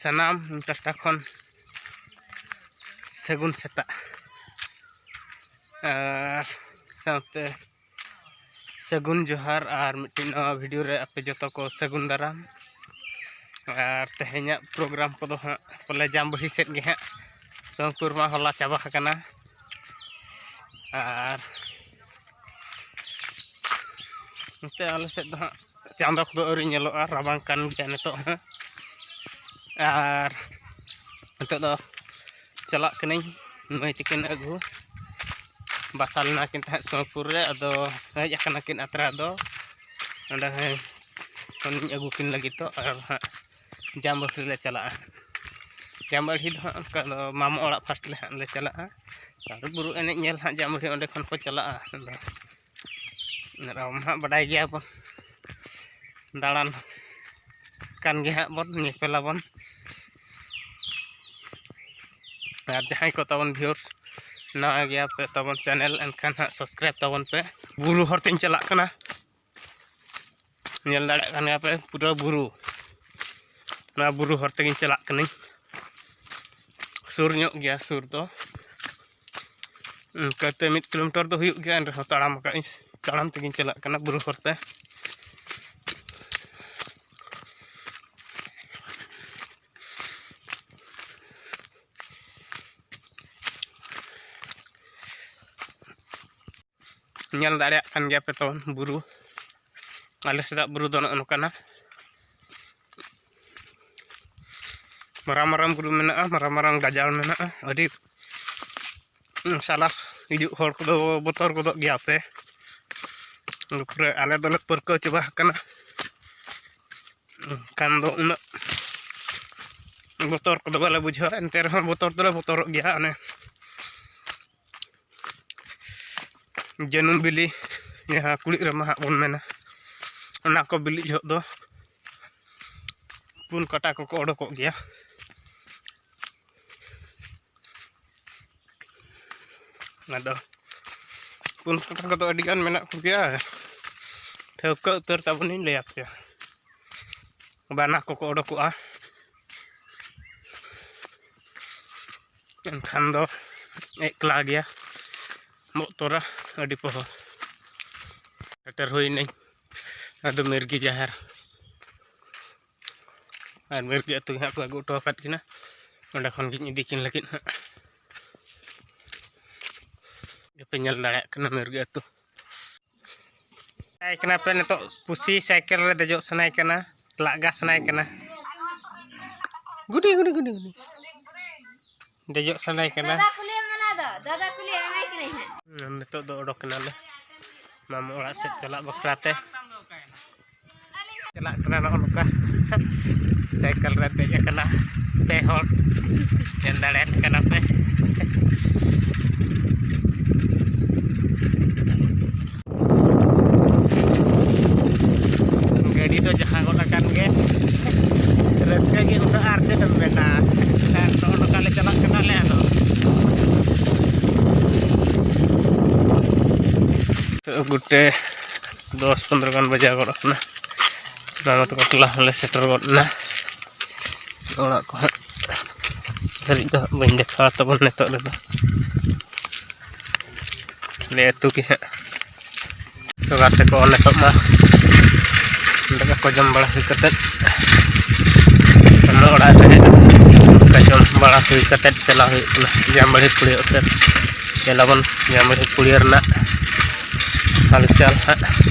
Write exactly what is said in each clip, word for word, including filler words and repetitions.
ᱥᱟᱱᱟᱢ ᱤᱧ ᱯᱟᱦᱴᱟ ᱠᱷᱚᱱ ᱥᱟᱹᱜᱩᱱ ᱥᱮᱛᱟᱜ ᱟᱨ ᱥᱟᱶᱛᱮ ᱥᱟᱹᱜᱩᱱ ᱡᱚᱦᱟᱨ᱾ ᱟᱨ ᱢᱤᱫᱴᱤᱡ ᱱᱟᱣᱟ ᱵᱷᱤᱰᱤᱭᱳ ᱨᱮ ᱟᱯᱮ ᱡᱚᱛᱚ ᱠᱚ ᱥᱟᱹᱜᱩᱱ ᱫᱟᱨᱟᱢ᱾ ᱟᱨ ᱛᱮᱦᱮᱧᱟᱜ ᱯᱨᱳᱜᱨᱟᱢ ᱠᱚᱫᱚ ᱦᱟᱸᱜ ᱯᱟᱞᱮ ᱡᱟᱢᱵᱟᱹᱲᱤ ᱥᱮᱫ ᱜᱮ ᱦᱟᱸᱜ, ᱥᱳᱢᱯᱩᱨ ᱢᱟ ᱦᱚᱞᱟ ᱪᱟᱵᱟ ᱟᱠᱟᱱᱟ᱾ ᱟᱨ ᱱᱚᱛᱮ ᱟᱞᱮ ᱥᱮᱫ ᱫᱚ ᱦᱟᱸᱜ ᱪᱟᱸᱫᱚ ᱠᱚᱫᱚ ᱟᱹᱣᱨᱤ ᱧᱮᱞᱚᱜᱼᱟ, ᱨᱟᱵᱟᱝ ᱠᱟᱱ ᱜᱮᱭᱟ ᱱᱤᱛᱚᱜ ᱦᱚᱸ᱾ ᱟᱨ ᱱᱤᱛᱚᱜ ᱫᱚ ᱪᱟᱞᱟᱜ ᱠᱟᱹᱱᱟᱹᱧ ᱢᱟᱹᱭ ᱛᱟᱹᱠᱤᱱ ᱟᱹᱜᱩ᱾ ᱵᱟᱥᱟ ᱞᱮᱱᱟ ᱠᱤᱱ ᱛᱟᱦᱮᱸᱫ ᱥᱳᱢᱯᱩᱨ ᱨᱮ, ᱟᱫᱚ ᱦᱮᱡ ᱟᱠᱟᱱᱟ ᱠᱤᱱ ᱟᱛᱨᱟ ᱫᱚ᱾ ᱚᱸᱰᱮ ᱦᱚᱸ ᱠᱷᱚᱱᱤᱧ ᱟᱹᱜᱩ ᱠᱤᱱ ᱞᱟᱹᱜᱤᱫ ᱛᱚ, ᱟᱨ ᱦᱟᱸᱜ ᱡᱟᱢᱵᱟᱹᱲᱤ ᱞᱮ ᱪᱟᱞᱟᱜᱼᱟ᱾ ᱡᱟᱢᱵᱟᱹᱲᱤ ᱫᱚ ᱦᱟᱸᱜ ᱚᱱᱠᱟ ᱫᱚ ᱢᱟᱢᱚ ᱚᱲᱟᱜ ᱯᱷᱟᱥᱴ ᱞᱮ ᱦᱟᱸᱜ ᱞᱮ ᱪᱟᱞᱟᱜᱼᱟ᱾ ᱟᱨ ᱵᱩᱨᱩ ᱮᱱᱮᱡ ᱧᱮᱞ ᱦᱟᱸᱜ ᱡᱟᱢᱵᱟᱹᱲᱤ ᱚᱸᱰᱮ ᱠᱷᱚᱱ ᱠᱚ ᱪᱟᱞᱟᱜᱼᱟ᱾ ᱟᱫᱚ ᱟᱨ ᱟᱵᱚ ᱢᱟ ᱦᱟᱸᱜ ᱵᱟᱰᱟᱭ ᱜᱮᱭᱟ ᱵᱚᱱ, ᱫᱟᱬᱟᱱ ᱠᱟᱱ ᱜᱮ ᱦᱟᱸᱜ ᱵᱚᱱ, ᱧᱮᱯᱮᱞ ᱟᱵᱚᱱ᱾ ᱟᱨ ᱡᱟᱦᱟᱸᱭ ᱠᱚ ᱛᱟᱵᱚᱱ ᱵᱷᱤᱭᱩᱨᱥ ᱱᱟᱣᱟ ᱜᱮᱭᱟ ᱯᱮ ᱛᱟᱵᱚᱱ ᱪᱮᱱᱮᱞ, ᱮᱱᱠᱷᱟᱱ ᱦᱟᱸᱜ ᱥᱟᱵᱥᱠᱨᱟᱭᱤᱵᱽ ᱛᱟᱵᱚᱱ ᱯᱮ᱾ ᱵᱩᱨᱩ ᱦᱚᱨ ᱛᱮᱧ ᱪᱟᱞᱟᱜ ᱠᱟᱱᱟ, ᱧᱮᱞ ᱫᱟᱲᱮᱭᱟᱜ ᱠᱟᱱ ᱜᱮᱭᱟ ᱯᱮ ᱯᱩᱨᱟᱹ ᱵᱩᱨᱩ᱾ ᱱᱚᱣᱟ ᱵᱩᱨᱩ ᱦᱚᱨ ᱛᱮᱜᱮᱧ ᱪᱟᱞᱟᱜ ᱠᱟᱹᱱᱟᱹᱧ᱾ ᱥᱩᱨ ᱧᱚᱜ ᱜᱮᱭᱟ, ᱥᱩᱨ ᱫᱚ ᱤᱱᱠᱟᱹᱛᱮ ᱢᱤᱫ ᱠᱤᱞᱳᱢᱤᱴᱟᱨ ᱫᱚ ᱦᱩᱭᱩᱜ ᱜᱮᱭᱟ, ᱮᱱ ᱨᱮᱦᱚᱸ ᱛᱟᱲᱟᱢ ᱟᱠᱟᱫ ᱟᱹᱧ, ᱛᱟᱲᱟᱢ ᱛᱮᱜᱮᱧ ᱪᱟᱞᱟᱜ ᱠᱟᱱᱟ ᱵᱩᱨᱩ ᱦᱚᱨ ᱛᱮ᱾ ᱧᱮᱞ ᱫᱟᱲᱮᱭᱟᱜ ᱠᱟᱱ ᱜᱮᱭᱟ ᱯᱮ ᱛᱟᱵᱚᱱ ᱵᱩᱨᱩ, ᱟᱞᱮ ᱥᱮᱫᱟᱜ ᱵᱩᱨᱩ ᱫᱚ ᱱᱚᱜᱼᱚ ᱱᱚᱝᱠᱟᱱᱟ᱾ ᱢᱟᱨᱟᱝ ᱢᱟᱨᱟᱝ ᱵᱩᱨᱩ ᱢᱮᱱᱟᱜᱼᱟ, ᱢᱟᱨᱟᱝ ᱢᱟᱨᱟᱝ ᱜᱟᱡᱟᱲ ᱢᱮᱱᱟᱜᱼᱟ, ᱟᱹᱰᱤ ᱥᱟᱞᱟᱥ ᱦᱤᱡᱩᱜ ᱦᱚᱲ ᱠᱚᱫᱚ ᱵᱚᱛᱚᱨ ᱜᱚᱫᱚᱜ ᱜᱮᱭᱟ ᱯᱮ᱾ ᱯᱩᱨᱟᱹ ᱟᱞᱮ ᱫᱚᱞᱮ ᱯᱟᱹᱨᱠᱟᱹᱣ ᱪᱟᱵᱟ ᱟᱠᱟᱱᱟ, ᱮᱱᱠᱷᱟᱱ ᱫᱚ ᱩᱱᱟᱹᱜ ᱵᱚᱛᱚᱨ ᱠᱚᱫᱚ ᱵᱟᱞᱮ ᱵᱩᱡᱷᱟᱹᱣᱟ, ᱮᱱᱛᱮ ᱨᱮᱦᱚᱸ ᱵᱚᱛᱚᱨ ᱫᱚᱞᱮ ᱵᱚᱛᱚᱨᱚᱜ ᱜᱮᱭᱟ᱾ ᱚᱱᱮ ᱡᱟᱹᱱᱩᱢ ᱵᱤᱞᱤ, ᱡᱟᱦᱟᱸ ᱠᱩᱲᱤᱫ ᱨᱟᱢᱟ ᱦᱟᱸᱜ ᱵᱚᱱ ᱢᱮᱱᱟ, ᱚᱱᱟ ᱠᱚ ᱵᱤᱞᱤᱜ ᱡᱚᱦᱚᱜ ᱫᱚ ᱯᱩᱱ ᱠᱟᱴᱟ ᱠᱚᱠᱚ ᱚᱰᱚᱠᱚᱜ ᱜᱮᱭᱟ᱾ ᱟᱫᱚ ᱯᱩᱱ ᱠᱟᱴᱟ ᱠᱚᱫᱚ ᱟᱹᱰᱤᱜᱟᱱ ᱢᱮᱱᱟᱜ ᱠᱚᱜᱮᱭᱟ, ᱴᱷᱟᱹᱣᱠᱟᱹ ᱩᱛᱟᱹᱨ ᱛᱟᱵᱚᱱᱤᱧ ᱞᱟᱹᱭ ᱟᱯᱮᱭᱟ᱾ ᱵᱟᱱᱟ ᱠᱚᱠᱚ ᱚᱰᱚᱠᱚᱜᱼᱟ, ᱮᱱᱠᱷᱟᱱ ᱫᱚ ᱮᱠᱞᱟ ᱜᱮᱭᱟ, ᱵᱚᱛᱚᱨᱟ ᱟᱹᱰᱤ ᱯᱚᱦᱚ᱾ ᱥᱮᱴᱮᱨ ᱦᱩᱭᱱᱟᱹᱧ ᱟᱫᱚ ᱢᱤᱨᱜᱤ ᱡᱟᱦᱮᱨ᱾ ᱟᱨ ᱢᱤᱨᱜᱤ ᱟᱹᱛᱩ ᱜᱮ ᱦᱟᱸᱜ ᱠᱚ ᱟᱹᱜᱩ ᱦᱚᱴᱚ ᱟᱠᱟᱫ ᱠᱤᱱᱟ᱾ ᱚᱸᱰᱮ ᱠᱷᱚᱱ ᱜᱤᱧ ᱤᱫᱤ ᱠᱤᱱ ᱞᱟᱹᱜᱤᱫ ᱦᱟᱸᱜ᱾ ᱡᱟᱯᱮ ᱧᱮᱞ ᱫᱟᱲᱮᱭᱟᱜ ᱠᱟᱱᱟ ᱢᱤᱨᱜᱤ ᱟᱹᱛᱩ᱾ ᱥᱟᱱᱟᱭ ᱠᱟᱱᱟ ᱯᱮ ᱱᱤᱛᱚᱜ ᱯᱩᱥᱤ ᱥᱟᱭᱠᱮᱞ ᱨᱮ ᱫᱮᱡᱚᱜ ᱥᱟᱱᱟᱭ ᱠᱟᱱᱟ, ᱞᱟᱜᱟ ᱥᱟᱱᱟᱭ ᱠᱟᱱᱟ᱾ ᱜᱩᱰᱤ, ᱜᱩᱰᱤ, ᱜᱩᱰᱤ, ᱜᱩᱰᱤ᱾ ᱫᱮᱡᱚᱜ ᱥᱟᱱᱟᱭ ᱠᱟᱱᱟ᱾ ᱫᱟᱫᱟ ᱠᱩᱞᱤᱭᱮᱢ ᱢᱮ ᱱᱚᱣᱟ ᱫᱚ, ᱫᱟᱫᱟ ᱠᱩᱞᱤᱭᱮᱢ ᱮᱢᱟᱭ ᱠᱟᱹᱱᱟᱹᱧ ᱦᱟᱸᱜ᱾ ᱦᱩᱸ, ᱱᱤᱛᱚᱜ ᱫᱚ ᱚᱰᱚᱠ ᱮᱱᱟᱞᱮ ᱢᱟᱢᱟ ᱚᱲᱟᱜ ᱥᱮᱫ ᱪᱟᱞᱟᱜ ᱵᱟᱠᱷᱨᱟ ᱛᱮ᱾ ᱪᱟᱞᱟᱜ ᱠᱟᱱᱟ ᱱᱚᱜᱼᱚ ᱱᱚᱝᱠᱟ᱾ ᱥᱟᱭᱠᱮᱞ ᱨᱮ ᱫᱮᱡ ᱟᱠᱟᱱᱟ ᱯᱮ ᱦᱚᱲ, ᱧᱮᱞ ᱫᱟᱲᱮᱭᱟᱜ ᱠᱟᱱᱟ ᱯᱮ᱾ ᱜᱟᱹᱰᱤ ᱫᱚ ᱡᱟᱦᱟᱸ ᱜᱚᱫ ᱟᱠᱟᱱ ᱜᱮ, ᱨᱟᱹᱥᱠᱟᱹ ᱜᱮ ᱩᱱᱟᱹᱜ ᱟᱨ ᱪᱮᱫ ᱮᱢ ᱢᱮᱱᱟ᱾ ᱟᱨ ᱱᱚᱜᱼᱚ ᱱᱚᱝᱠᱟ ᱞᱮ ᱪᱟᱞᱟᱜ ᱠᱟᱱᱟ ᱟᱞᱮ ᱟᱫᱚ᱾ ᱛᱚ ᱜᱚᱴᱮ ᱫᱚᱥ ᱯᱚᱱᱨᱚ ᱜᱟᱱ ᱵᱟᱡᱟᱣ ᱜᱚᱫ ᱟᱠᱟᱱᱟ᱾ ᱢᱟᱢᱟ ᱛᱟᱠᱚ ᱴᱚᱞᱟ ᱦᱚᱸᱞᱮ ᱥᱮᱴᱮᱨ ᱜᱚᱫ ᱮᱱᱟ᱾ ᱚᱲᱟᱜ ᱠᱚ ᱦᱟᱸᱜ ᱫᱷᱟᱹᱨᱤᱡ ᱫᱚ ᱦᱟᱸᱜ ᱵᱟᱹᱧ ᱫᱮᱠᱷᱟᱣᱟ ᱛᱟᱵᱚᱱ ᱱᱤᱛᱚᱜ ᱨᱮᱫᱚ᱾ ᱟᱞᱮ ᱟᱹᱛᱩ ᱜᱮ ᱦᱟᱸᱜ ᱛᱚ ᱜᱟᱛᱮ ᱠᱚ ᱱᱤᱛᱚᱜ ᱢᱟ ᱫᱟᱠᱟ ᱠᱚ ᱡᱚᱢ ᱵᱟᱲᱟ ᱦᱩᱭ ᱠᱟᱛᱮᱫ ᱚᱱᱟ ᱚᱲᱟᱜ ᱨᱮ ᱫᱟᱠᱟ ᱡᱚᱢ ᱵᱟᱲᱟ ᱦᱩᱭ ᱠᱟᱛᱮᱫ ᱪᱟᱞᱟᱣ ᱦᱩᱭᱩᱜ ᱠᱟᱱᱟ ᱡᱟᱢᱵᱟᱲᱤ ᱯᱩᱲᱤᱭᱟᱹ ᱚᱛᱮᱫ᱾ ᱧᱮᱞᱟᱵᱚᱱ ᱡᱟᱢᱵᱟᱲᱤ ᱯᱩᱲᱤᱭᱟᱹ ᱨᱮᱱᱟᱜ ᱦᱟᱞᱪᱟᱞ ᱦᱟᱸᱜ,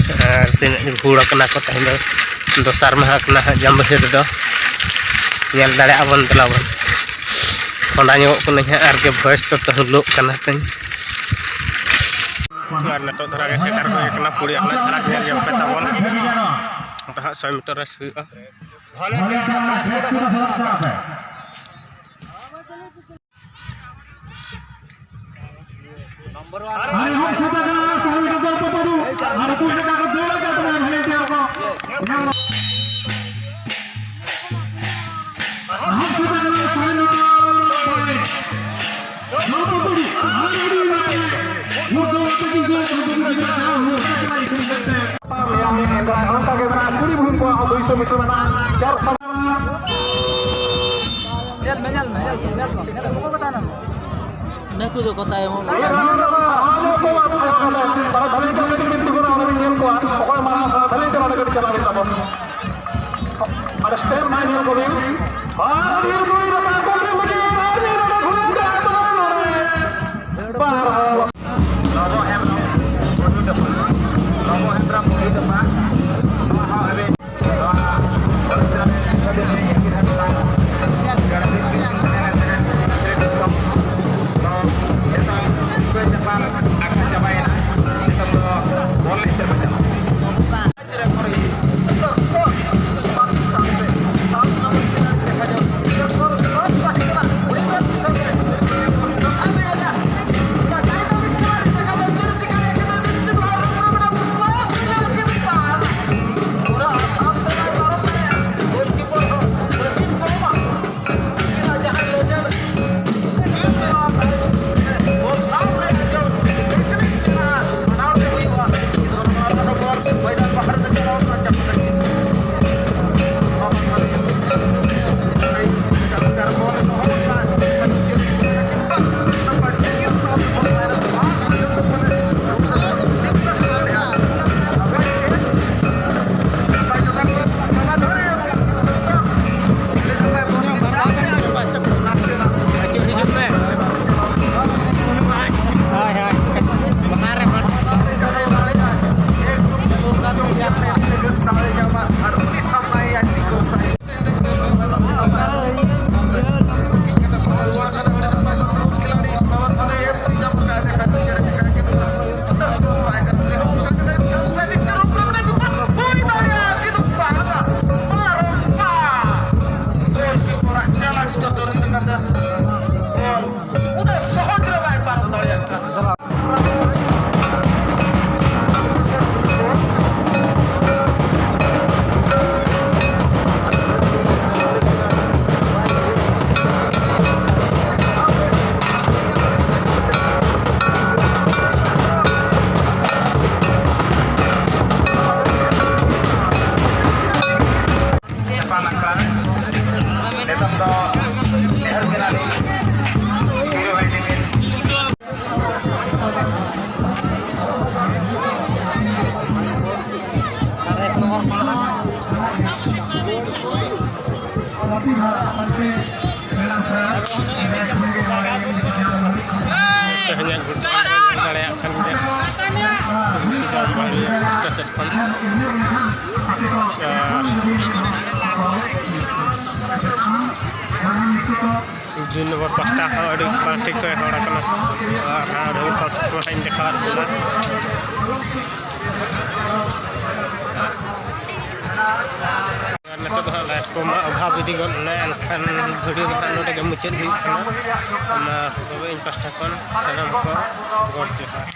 ᱟᱨ ᱛᱤᱱᱟᱹᱜ ᱡᱳᱨ ᱦᱩᱲ ᱟᱠᱟᱱᱟ ᱠᱚ᱾ ᱛᱮᱦᱮᱧ ᱫᱚ ᱫᱚᱥᱟᱨ ᱢᱟᱦᱟ ᱠᱟᱱᱟ ᱦᱟᱸᱜ ᱡᱟᱢᱵᱟᱲᱤ ᱨᱮᱫᱚ᱾ ᱧᱮᱞ ᱫᱟᱲᱮᱭᱟᱜᱼᱟ ᱵᱚᱱ, ᱫᱮᱞᱟ ᱵᱚᱱ᱾ ᱴᱷᱚᱱᱰᱟ ᱧᱚᱜᱚᱜ ᱠᱟᱹᱱᱟᱹᱧ ᱦᱟᱸᱜ, ᱟᱨ ᱜᱮ ᱵᱷᱚᱭᱮᱥ ᱫᱚ ᱛᱟᱹᱦᱩᱞᱚᱜ ᱠᱟᱱᱟ ᱛᱤᱧ᱾ ᱟᱨ ᱱᱤᱛᱚᱜ ᱫᱷᱟᱨᱟ ᱜᱮ ᱥᱮᱴᱮᱨ ᱦᱩᱭ ᱟᱠᱟᱱᱟ ᱯᱩᱲᱤᱭᱟᱹ ᱠᱷᱚᱱᱟᱜ ᱡᱷᱟᱲᱟᱠ ᱧᱮᱞ ᱧᱚᱜ ᱯᱮ ᱛᱟᱵᱚᱱ᱾ ᱚᱱᱛᱮ ᱦᱟᱸᱜ ᱥᱚᱭ ᱢᱤᱴᱟᱨ ᱨᱮ ᱦᱩᱭᱩᱜᱼᱟ᱾ ᱟᱨᱮ ᱦᱚᱸ ᱥᱮᱴᱮᱨ ᱠᱟᱱᱟ, ᱥᱟᱭ ᱢᱤᱴᱟᱨ ᱫᱚ ᱯᱟᱹᱴᱩ᱾ ᱟᱨ ᱟᱹᱛᱩ ᱮᱞᱟᱠᱟ ᱠᱚ ᱫᱟᱹᱲ ᱟᱠᱟᱫ ᱵᱚᱱᱟ, ᱵᱷᱚᱞᱮᱱᱴᱤᱭᱟᱨ ᱠᱚ᱾ ᱟᱨ ᱦᱚᱸ ᱥᱮᱴᱮᱨ ᱠᱟᱱᱟ, ᱥᱟᱭ ᱢᱤᱴᱟᱨ᱾ ᱫᱟᱹᱲ ᱯᱟᱹᱴᱩ, ᱟᱨ ᱟᱹᱰᱤ ᱱᱟᱯᱟᱭ᱾ ᱩᱱᱠᱩ ᱟᱛᱮ ᱠᱤᱱᱛᱩ ᱩᱱᱠᱩ ᱜᱤᱫᱽᱨᱟᱹ ᱠᱚ ᱦᱩᱭᱩᱜ ᱠᱟᱱᱟ ᱤᱠᱩᱱ ᱥᱮᱫ ᱛᱮ᱾ ᱱᱚᱝᱠᱟ ᱜᱮ ᱢᱮᱱᱟᱜᱼᱟ, ᱠᱩᱲᱤ ᱵᱷᱩᱭᱟᱹᱝ ᱠᱚᱣᱟᱜ ᱦᱚᱸ ᱫᱩᱭᱥᱚ ᱢᱤᱴᱟᱨ ᱢᱮᱱᱟᱜᱼᱟ, ᱪᱟᱨᱥᱚ᱾ ᱧᱮᱞ ᱢᱮ, ᱧᱮᱞ ᱢᱮ, ᱧᱮᱞ ᱢᱮ, ᱧᱮᱞ ᱢᱮ, ᱧᱮᱞ ᱢᱮ, ᱚᱠᱚᱭ ᱠᱚ ᱛᱟᱭᱱᱚᱢ? ᱱᱩᱠᱩ ᱫᱚᱠᱚ ᱛᱟᱭᱚᱢᱚᱜ ᱠᱟᱱᱟ᱾ ᱱᱤᱭᱟᱹ ᱨᱟᱣᱩᱱᱰ ᱨᱮᱫᱚ ᱟᱨᱦᱚᱸ ᱧᱮᱞ ᱠᱚ ᱵᱟᱝ ᱛᱟᱦᱮᱸ ᱠᱟᱱᱟ᱾ ᱚᱱᱟ ᱵᱷᱟᱹᱞᱤ ᱜᱮ ᱢᱤᱫ ᱴᱤᱢ ᱛᱤᱸᱜᱩᱱᱟ, ᱚᱸᱰᱮ ᱵᱤᱱ ᱧᱮᱞ ᱠᱚᱣᱟ᱾ ᱚᱠᱚᱭ ᱢᱟᱲᱟᱝ ᱠᱷᱚᱱ ᱵᱷᱟᱹᱞᱤ ᱜᱮ ᱱᱚᱰᱮ ᱠᱟᱹᱴᱤᱡ ᱪᱟᱞᱟᱣ ᱦᱩᱭᱩᱜ ᱛᱟᱵᱚᱱ᱾ ᱟᱨ ᱥᱴᱮᱯ ᱢᱟ ᱧᱮᱞ ᱠᱚᱵᱤᱱ᱾ ᱟᱨ ᱱᱤᱨᱜᱩᱲᱤ ᱨᱟᱠᱟᱵ ᱠᱟᱛᱮ ᱢᱤᱫᱴᱤᱡ ᱟᱨ ᱢᱤᱫ ᱱᱚᱰᱮ ᱠᱷᱚᱱ ᱪᱟᱞᱟᱣ ᱠᱟᱱᱟ ᱱᱚᱰᱮ᱾ ᱵᱟᱨ ᱦᱚᱲ᱾ ᱞᱚᱵᱚ ᱦᱮᱢᱵᱨᱚᱢ, ᱵᱚᱫᱷᱩ ᱴᱟᱯᱟ᱾ ᱞᱚᱵᱚ ᱦᱮᱢᱵᱨᱚᱢ, ᱵᱚᱫᱷᱩ ᱴᱟᱯᱟ᱾ ᱱᱚᱣᱟ ᱦᱚᱸ ᱟᱹᱰᱤ ᱥᱮᱫ ᱠᱷᱚᱱ᱾ ᱟᱨ ᱫᱩᱭ ᱱᱚᱢᱵᱚᱨ ᱯᱟᱥᱴᱟ ᱦᱚᱸ ᱟᱹᱰᱤ ᱵᱟᱝ ᱴᱷᱤᱠ ᱠᱚ ᱦᱚᱲ ᱟᱠᱟᱱᱟ᱾ ᱟᱨ ᱦᱟᱸᱜ ᱟᱹᱰᱤ ᱯᱟᱥ ᱠᱚ ᱦᱟᱸᱜ ᱤᱧ ᱫᱮᱠᱷᱟᱣᱟᱫ ᱵᱚᱱᱟ᱾ ᱟᱨ ᱱᱤᱛᱚᱜ ᱫᱚ ᱦᱟᱸᱜ ᱞᱟᱭᱤᱴ ᱠᱚᱢᱟ ᱚᱵᱷᱟᱵᱽ ᱤᱫᱤ ᱜᱚᱫ ᱮᱱᱟ, ᱮᱱᱠᱷᱟᱱ ᱵᱷᱤᱰᱤᱭᱳ ᱫᱚ ᱦᱟᱸᱜ ᱱᱚᱰᱮ ᱜᱮ ᱢᱩᱪᱟᱹᱫ ᱦᱩᱭᱩᱜ ᱠᱟᱱᱟ᱾ ᱢᱟ ᱛᱚᱵᱮ ᱤᱧ ᱯᱟᱥᱴᱟ ᱠᱷᱚᱱ ᱥᱟᱱᱟᱢ ᱠᱚ ᱜᱚᱰ ᱡᱚᱦᱟᱨ᱾